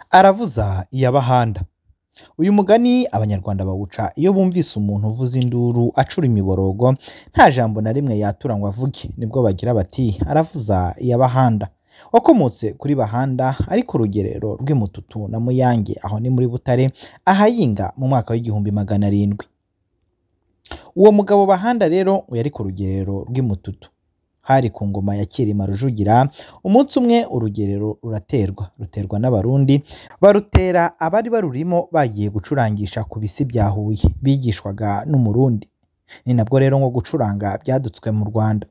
Aravuza iya Bahanda. Uyu mugani Abanyarwanda bawuca iyo bumvise umuntu uvuza induru acura imiborogo, nta jambo na rimwe yatura ngo avuge, nibwo bagira bati aravuza iya Bahanda. Wakomotse kuri Bahanda ariko urugerero rw'imututu na Muyange, aho ni muri Butare, ahayinga mu mwaka w'1700. Uwo mugabo Bahanda rero yari ku rugerero rw'imututu, hari ku ngoma ya Cyilima Rujugira. Umunsi umwe urugerero ruraterwa, ruterwa n'Abarundi, barutera abari barurimo bagiye gucurangisha ku bisi bya Huye, bigishwaga n'Umurundi. Ni nabwo rero ngo gucuranga byadutswe mu Rwanda.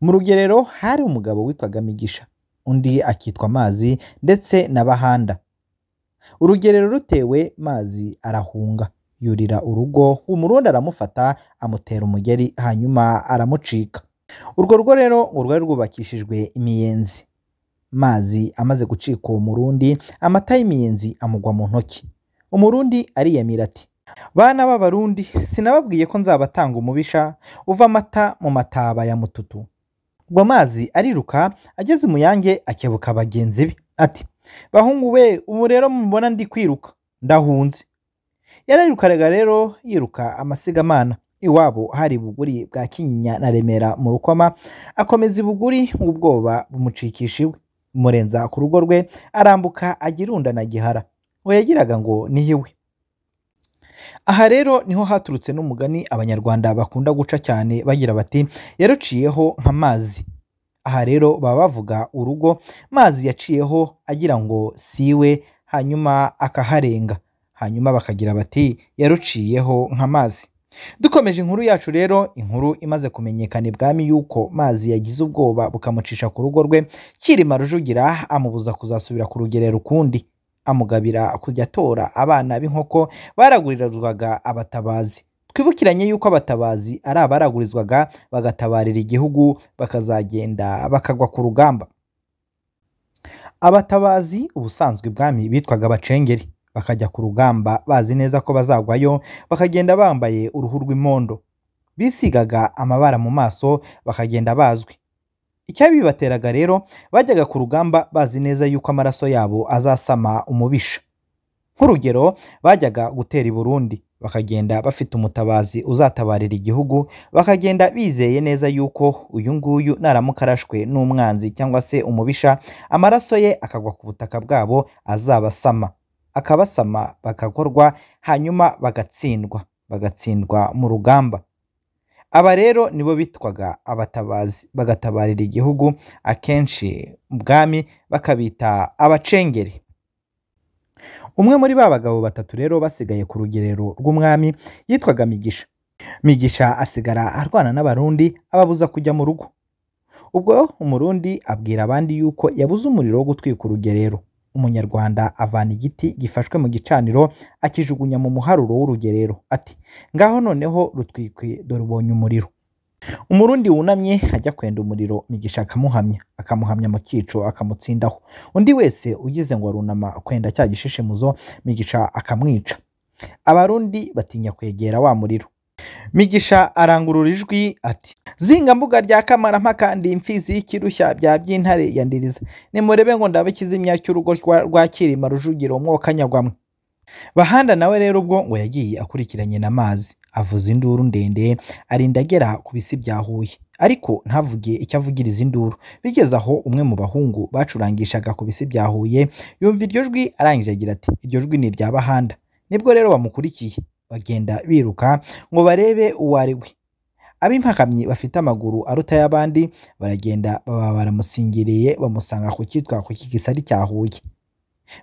Mu rugerero hari umugabo witwaga Migisha, undi akitwa Mazi ndetse na Bahanda. Urugerero rutewe, Mazi arahunga, yurira urugo, Umurundi aramufata amutera umugeri, hanyuma aramucika. Urwo rugo rero ngo rwari rwubakishijwe imiyenzi. Mazi amaze gucika uwo Murundi, amata y'imiyenzi amugwa mu ntoki. Umurundi ariyamira ati: bana b'Abarundi, sinababwiye ko nzabatanga umubisha uva amata mu mataba ya Mututu. Ubwo Mazi ariruka ageze Muyange akebuka bagenzi be ati: bahungu we, ubu rero mubona ndi kwiruka, ndahunze. Yararirukaraga rero yiruka amasigamana. Iwabo hari Buguri bwa Kinyinya na Remera mu Rukoma, akomeza Ibuguri ubwoba bumucikisha iwe, murenza ku rugo rwe, arambuka ajya Irunda na Gihara, we yagiraga ngo ni iwe. Aha rero niho haturutse n'umugani Abanyarwanda bakunda guca cyane bagira bati yaruciyeho nk'amazi. Aha rero baba bavuga urugo Mazi yaciyeho agira ngo siwe, hanyuma akaharenga, hanyuma bakagira bati yaruciyeho nk'amazi. Dukomeje inkuru yacu rero, inkuru imaze kumenyekana ibwami yuko Mazi yagize ubwoba bukamucisha ku rugo rwe, Cyilima Rujugira amubuza kuzasubira ku rugerero ukundi, amugabira kujya atora abana b'inkoko baragurizwaga abatabazi. Twibukiranye yuko abatabazi ari abaragurizwaga bagatabarira igihugu, bakazagenda bakagwa ku rugamba. Abatabazi ubusanzwe ibwami bitwaga abacengeri, bakajya ku rugamba bazi neza ko bazagwayo, bakagenda bambaye uruhu rw'imondo, bisigaga amabara mu maso, bakagenda bazwi. Icyabibateraga rero, bajyaga ku rugamba bazi neza yuko amaraso yabo azasama umubisha. Nk'urugero, bajyaga gutera i Burundi, bakagenda bafite umutabazi uzatabarira igihugu, bakagenda bizeye neza yuko uyu nguyu naramuka arashwe n'umwanzi cyangwa se umubisha, amaraso ye akagwa ku butaka bwabo azabasama, akabasama bakakorwa, hanyuma bagatsindwa, bagatsindwa mu rugamba. Aba rero nibo bitwaga abatabazi, bagatabarira igihugu, akenshi ubwami bakabita abacengeri. Umwe muri ba bagabo batatu rero basigaye ku rugerero rw'umwami yitwaga Migisha. Migisha asigara arwana n'Abarundi, ababuza kujya mu rugo. Ubwo Umurundi abwira abandi yuko yabuze umuriro wo gutwika urugerero. Umunyarwanda avana igiti gifashwe mu gicaniro akijugunya mu muharuro w'urugerero ati: ngaho noneho rutwikwe, dore ubonye umuriro. Umurundi wunamye ajya kwenda umuriro, Migisha akamuhamya, akamuhamya mu cyico, akamutsindaho. Undi wese ugize ngo arunama kwenda cya gishishimuzo, Migisha akamwica. Abarundi batinya kwegera wa muriro. Migisha arangurura ijwi ati: zinga mbuga rya Kamarampaka, ndi imfizi y'ikirushya bya by'intare ya Ndiriza, nimurebe ngo ndabe ikizimya cy'urugo rwa Cyilima Rujugiro mwokanyagwamwe. Bahanda nawe rero ubwo ngo yagiye akurikiranye na Mazi, avuza induru ndende arinda agera ku bisi bya Huye, ariko ntavuge icyo avugiriza induru. Bigeze aho umwe mu bahungu bacurangishaga ku bisi bya Huye yumva iryo jwi, arangije agira ati iryo jwi ni irya Bahanda. Nibwo rero bamukurikiye bagenda biruka ngo barebe uwo ari we. Ab'impakamyi bafite amaguru aruta y'abandi baragenda baba baramusingiriye, bamusanga ku cyitwa ku kigisari cya Huye,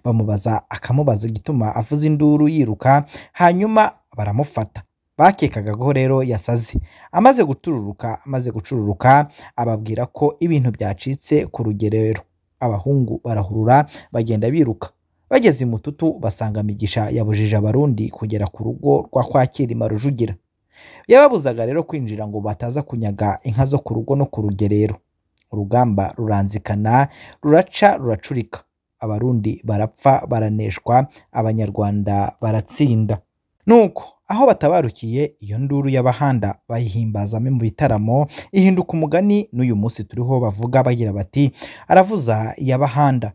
bamubaza akamubaza igituma avuza induru yiruka, hanyuma baramufata. Bakekaga ko rero yasaze. Amaze gutururuka, amaze gucururuka, ababwira ko ibintu byacitse ku rugerero. Abahungu barahurura bagenda biruka. Bageze Imututu basanga Migisha yabujije Abarundi kugera ku rugo rwa kwa Cyilima Rujugira. Yababuzaga rero kwinjira ngo bataza kunyaga inka zo ku rugo no ku rugerero. Urugamba ruranzikana, ruraca ruracurika. Abarundi barapfa baraneshwa, Abanyarwanda baratsinda. Nuko aho batabarukiye iyo nduru y'Abahanda bayihimbazamo mu bitaramo, ihinduka umugani n'uyu munsi turiho bavuga bagira bati aravuza iy'Abahanda.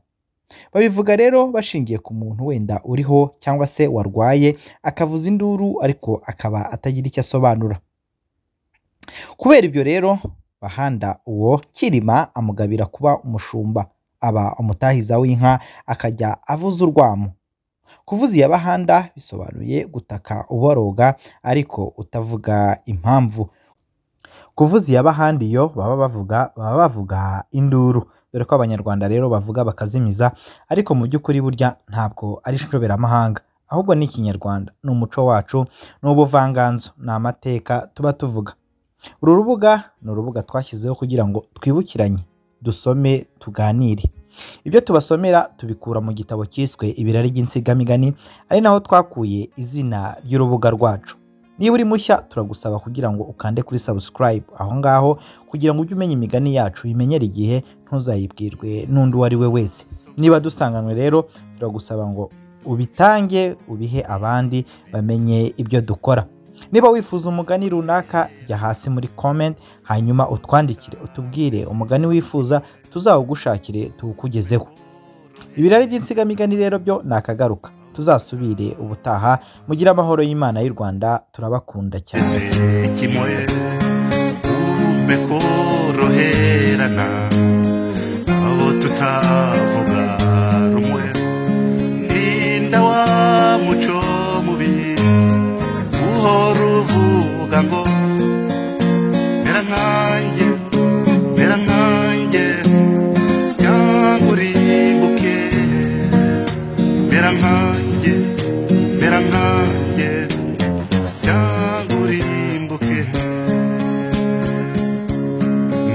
Babivuga rero bashingiye ku muntu wenda uriho cyangwa se warwaye akavuza induru ariko akaba atagira icyo asobanura. Kubera ibyo rero Bahanda uwo Cyilima amugabira kuba umushumba, aba umutahiza w'inka akajya avuza urwamo. Kuvuza iya Bahanda bisobanuye gutaka uboroga ariko utavuga impamvu. Kuvuza iya Bahanda iyo baba bavuga induru, dore ko Abanyarwanda rero bavuga bakazimiza, ariko mu by'ukuri burya ntabwo ari inshoberamahanga, ahubwo ni Ikinyarwanda, ni umuco wacu, ni ubuvanganzo, ni amateka tuba tuvuga. Uru rubuga ni urubuga twashyizeho kugira ngo twibukiranye, dusome, tuganire. Ibyo tubasomera tubikura mu gitabo cyiswe Ibirari by'Insigamigani, ari naho twakuye izina ry'urubuga rwacu. Niba uri mushya turagusaba kugira ngo ukande kuri subscribe aho ngaho kugira ngo ujye umenya imigani yacu uyimenyere igihe, ntuzayibwirwe n'undi uwo ari we wese. Niba dusanganywe rero turagusaba ngo ubitange ubihe abandi bamenye ibyo dukora. Niba wifuza umugani runaka jya hasi muri comment hanyuma utwandikire utubwire umugani wifuza tuzawugushakire tuwukugezeho. Ibirari by'insigamigani rero byo nakagaruka, tuzasubire ubutaha. Mugire amahoro y'Imana y'u Rwanda, turabakunda cyane. Kimwe urume koroherana abo tutavuga rumwe, ndinda wa muco mubi uhora uvuga ngo mera nkanjye, mera nkanjye cyangwa urimbuke, mera nkanjye, mera nkanjye cyangwa urimbuke.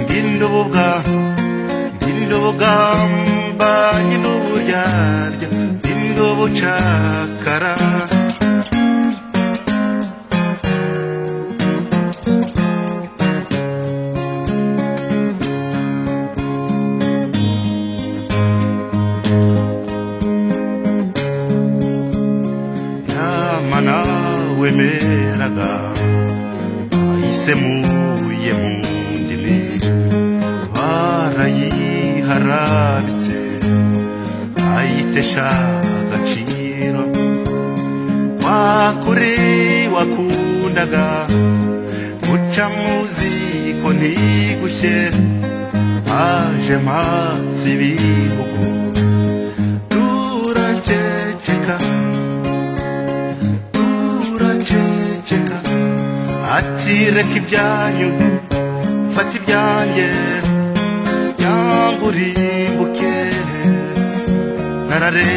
Ndindubuga, ndindubugamba, ndinduburyarya, ndindubucakara. Yamana wemeraga ayisemuye mu ndimi, barayiharabitse ayitesha agaciro. Wakuri wakundaga guca mu ziko ntigushye, aje mpatse ibihugu turaceceka, turaceceka. Ati reka ibyanyu fata ibyanjye cyangwa urimbuke, narare.